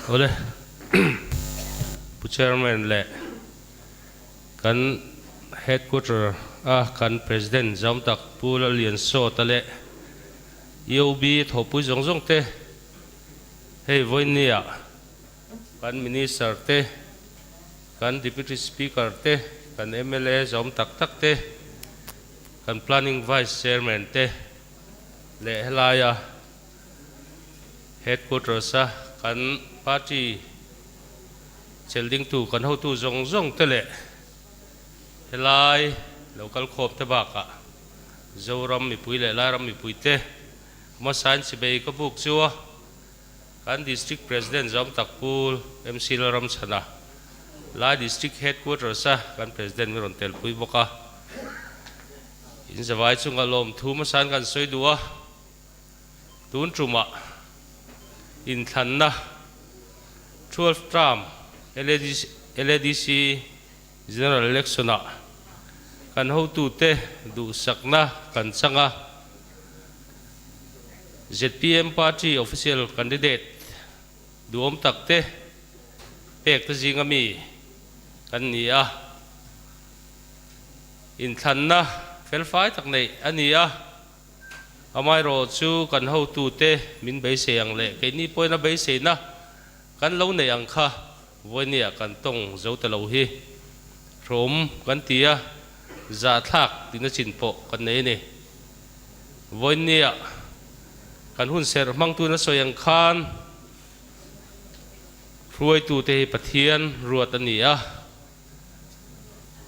Awle, Pu Chairman leh kan Headquarter a kan President zam tak Pu Lalliansawta leh EOB thawhpui zawng zawng te, hei vawinia kan Minister te, kan Deputy Speaker te, kan mla zawm tak tak te, kan Planning Vice Chairman te leh helaia Headquarters a kan party chelhdingtu kan hotu zawng zawng te leh helai lo kal khawm te bakah Zoram mipui leh Lairam mipui te hmasain chibei ka buk chu a kan District President zawm tak Pu MC Lalramchhana Lai District Headquarters a kan President mi rawn telpui bawk a, in zavai chunga lawmthu hmasain kan sawi duh a. Tun tumah inthlanna 12 term LADC General Election ah kan hotute duhsakna kan chang a, zpm party official candidate duhawm takte pek te zinga mi kan ni a, inthlanna felfai tak neih a ni a. Amaherawh chu kan hotute min beisei ang leh keini pawhin a beiseina kan lo neih ang kha vawinia kan tawng zo ta lo hi hrawm kan ti a, zahthlak tina chin pawh kan nei a ni. Vawinia kan hun serh hmangtuna sawi ang khan hruaitute hi Pathian ruat a ni a,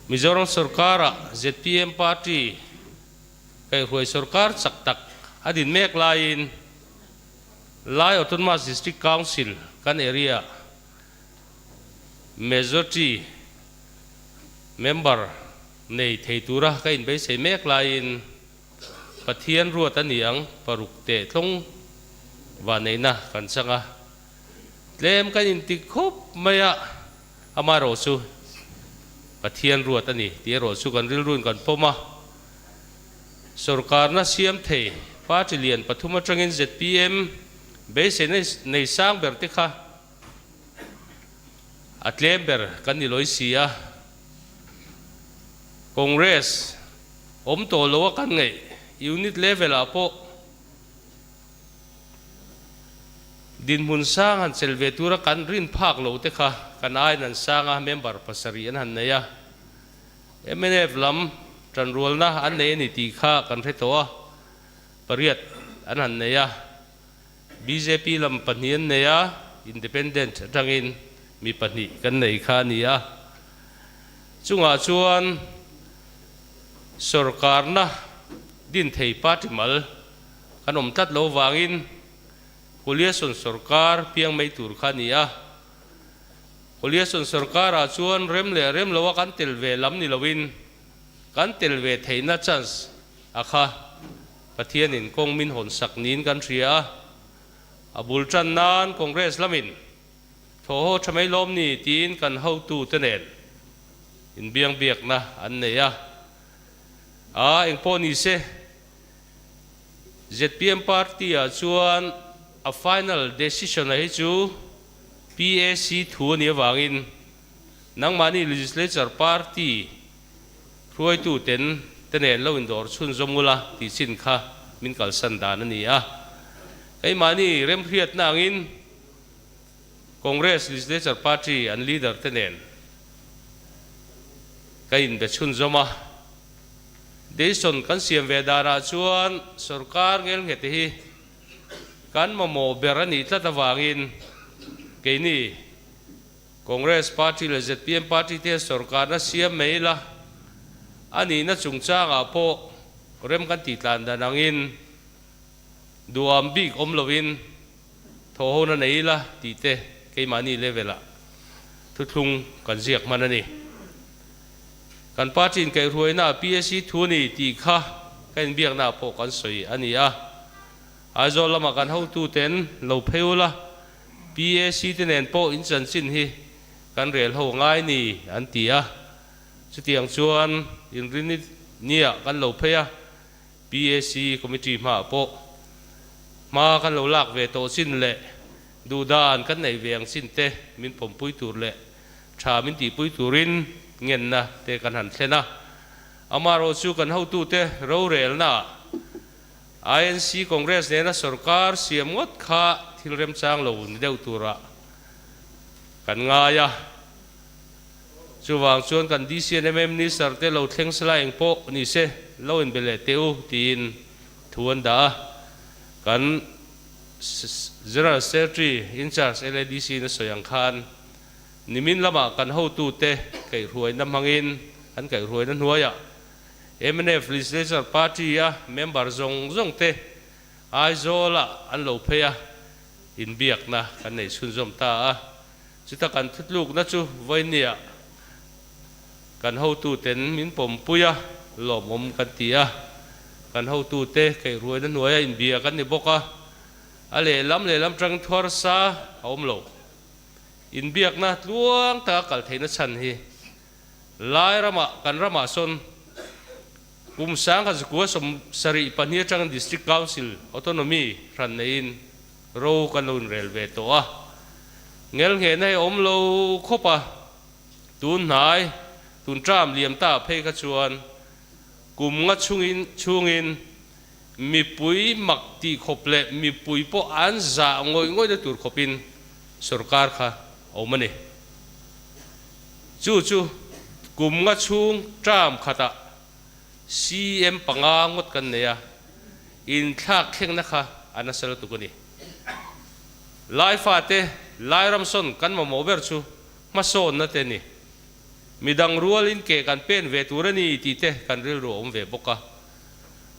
Mizoram sorkara zpm party Kaihhruai sorkar chak tak a din mek laiin Lai Autonomous District Council kan area majority member nei thei tura ka inbeisei mek laiin Pathian ruat a ni ang paruk teh tlawng vanneihna kan chang a, tlem kan inti khawp mai a, amaherawh chu Pathian ruat a ni tih erawh chu kan rilruin kan pawm a. Sorkarna siam thei party lian pathum atangin zpm beiseina nei sang ber te kha a tlem ber kan ni lawi si a. Congress awm tawh lo a kan ngaih unit level ah pawh Dinhmun sang han chel ve tura kan rin phak lo te kha kan aiin an sang a, member pasarih an han nei a. Mnf lam tanrualna an nei a ni tih kha kan hre tawh a, pariat an han nei a. Bjp lam pahnih an nei a, independent atangin mi pahnih kan nei kha a ni a. Chungah chuan sorkarna din thei party mal Kan awm tlat lo vangin Coalition sorkar piang mai tur kha a ni a. Coalition sorkarah chuan rem leh rem loa kan tel ve lam ni loin kan tel ve theihna chance a kha Pathianin kawng min hawn sak niin kan hria a. A bul tan nan Congress lamin thawhhaw tha mai lawm ni tiin kan hotute nen inbiangbiakna an nei a. A engpawh ni se. Zpm party ah chuan a final decision a hi chu PAC thu a nih avangin nangmahni legislature party hruaitu ten te nen lo indawr chhunzawm ula tih chin kha min kalsan dan a ni a. Keimahni remhriatna angin Congress legislature party an leader te nen ka inbe chhunzawm a. Decision kan siam ve danah chuan sorkar ngelnghete hi kan mamawh ber a nih tlat avangin keini Congress party leh zpm party te sorkarna siam mai ila a nihna chungchangah pawh rem kan tih tlan dan angin duham bik awm loin thawhhona nei ila tih te keimahni level ah thuthlung kan ziak hman a ni. Kan party in kaihhruaina PAC thu a ni tih kha ka inbiakna ah pawh kan sawi a ni a. Aizawl lamah kan hotuten lo phei ula, PAC te nen pawh in chanchin hi kan rel ho ngai ni an ti a. Chutiang chuan inrini niah kan lo phei a, PAC committee hmaah pawh hma kan lo lak ve tawh chin leh. Duhdan kan nei ve ang chin te min pawmpui tur leh tha min tihpui turin ngenna te kan han thlen a. Amaherawh chu kan hotute rorelnaah INC Congress nena sorkar siam ngawt kha thil remchang lo ni deuh turah kan ngai a. Chuvang chuan kan DCNMM Minister te lo thleng sela eng pawh ni se lo inbe leh teh u tiin thu an dah a. Kan General Secretary in charge LADC in a sawi ang khan nimin lamah kan hotute kaihhruaina hmangin an kaihhruaina hnuaiah mnf Legislature Party a member zawng zawng te Aizawlah an lo phei a, inbiakna kan nei chhunzawm ta a. Chuta kan thutlukna chu vawinia kan hotuten min pawmpui a, lawmawm kan ti a. Kan hotute kaihhruaina hnuaia inbia kan ni bawk a, a lehlam lehlam tang thuar sa a awm lo. Inbiakna tluang taka kal theihna chhan hi Lai ramah kan ramah sawn kum 1974 atangin District Council Autonomy hran neiin ro kan lo inrel ve tawh a. Ngelnghehna hi a awm lo khawp a, tun hnai, tun term liam ta phei kha chuan kum nga chungin chhungin mipui mak tih khawp leh mipui pawh an zah ngawih ngawihna tur khawpin sorkar kha a awm a ni. Chu chu kum nga chhung term khatah CM panga ngawt kan nei a, inthlak thlengna kha a nasa lutuk a ni. Laifate Lairamsawn kan mamawh ber chu hmasawnna te a ni. Midang rualin ke kan pen ve tur a ni tih te kan rilru a awm ve bawk a.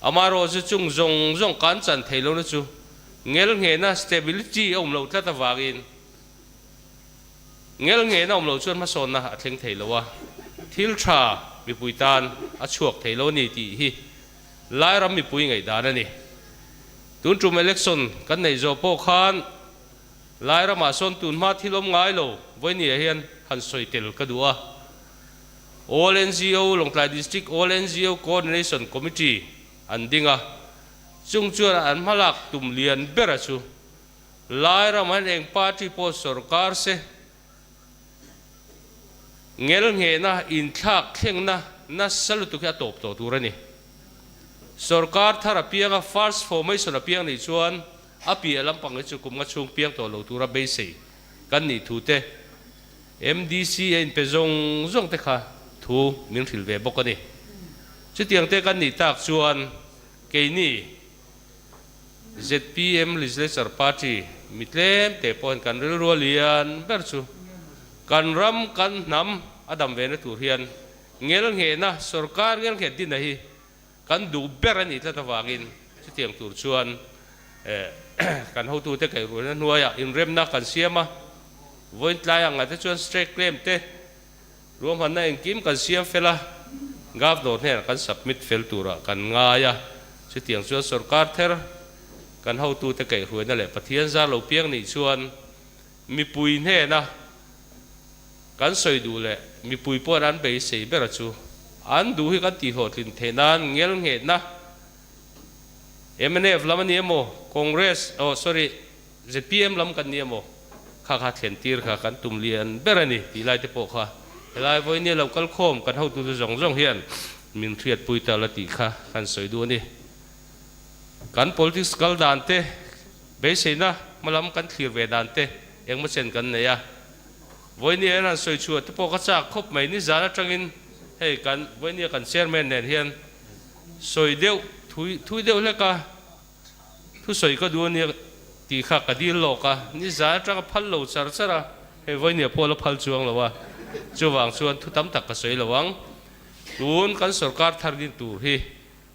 Amaherawh chu chung zawng zawng kan chan thei lohna chu ngelnghehna, stability, a awm loh tlat avangin Ngelnghehna awm loh chuan hmasawnna a thleng thei lo a, thil tha mipui tan a chhuak thei lo a ni tih hi Lairam mipui ngaihdan a ni. Tun tum election kan neih zawh pawh khan Lairamah sawn tun hma thil awm ngai lo vawinia hian han sawi tel ka duh a. All NGO, Lawngtlai District All NGO Coordination Committee an ding a, chung chuan an hmalak tum lian bera chu Lairam an eng party pawh sorkar se ngelnghehna inthlak thlengna nasa lutuk hi a tawp tawh tur a ni. Sorkar thar a pianga first formation a piang nih chuan a piah lampang hi chu kum nga chhung piang tawh lo tura beisei kan nih thu te MDC a inpe zawng zawng te kha thu min hrilh ve bawk a ni. Chutiang te kan nih tak chuan keini Zpm Legislature Party mi tlem te pawhin kan rilru a lian ber chu kan ram kan hnam a dam ve na tur hian ngelnghehna sorkar ngelnghet dinna hi kan duh ber a nih tlat avangin chutiang tur chuan kan hotute kaihruaina hnuaiah inremna kan siam a, vawiin tlai ang ah te chuan strike claim te Ruahmanna engkim kan siam fel a, Governor hnenah kan submit fel turah kan ngai a, chutiang chuan sorkar ther kan hotute kaihhruaina leh Pathian zar lo piang nih chuan mipui hnena kan sawi duh leh mipui pawhin an beisei bera chu an duh hi kan tihhlawhtlin theih nan ngelnghetna mnf lam a ni emaw Congress oh sorry Zpm lam kan ni emaw? Kha kha thlen tir kha kan tum lian ber a ni tih lai te pawh kha helai vawinia lo kal khawm kan hotute zawng zawng hian min hriatpui ta la tih kha kan sawi duh a ni. Kan politics kal dan te, beiseina hmalam kan thlir ve dan te engmaw chen kan nei a. Vawinia hian han sawi chhuah te pawh ka chak khawp mai. Nizan atangin hei kan vawinia kan chairman nen hian sawi deuh thui thui deuh hlek a. Thusawi ka duh a nia tih kha ka dil lawk a, nizan atang a phal lo char char a, hei vawinia pawh la phal chuang lo a, chuvang chuan thu tam tak ka sawi lo ang. Tun kan sorkar thar din tur hi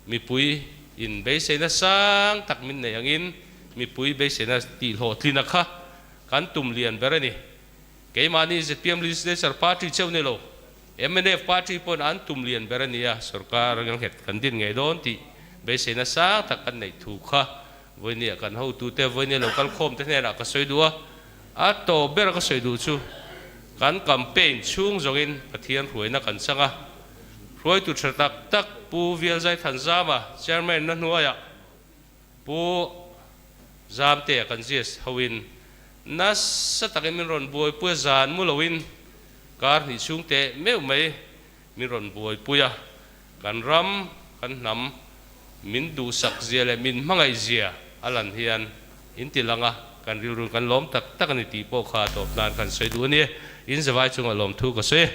mipui in beiseina sang tak min nei angin mipui beiseina tih hlawhtlina kha kan tum lian ber a ni. Keimahni zpm Legislature Party cheu ni lo, Mnf party pawn an tum lian ber a nia, sorkar nghet kan din ngei dawn tih beiseina sang tak kan neih thu kha vawinia kan hotute vawinia lo kal khawm te hnenah ka sawi duh a, a tawp bera ka sawi duh chu kan campaign chhung zawngin Pathian hruaina kan chang a, hruaitu tha tak tak Pu Vialzaithanzama chairman na hnuaiah Pu Zamtea kan GS hoin. Nasa takin min rawn buaipui a, zan mu loin kar hnih chhung teh meuh mai min rawn buaipui a, kan ram, kan hnam min duhsak zia leh min hmangaih zia a lan hian in ti lang a, kan rilru kan lawm tak tak a ni tih pawh kha tawp nan kan sawi duh a ni. In zavai chungah lawmthu ka sawi.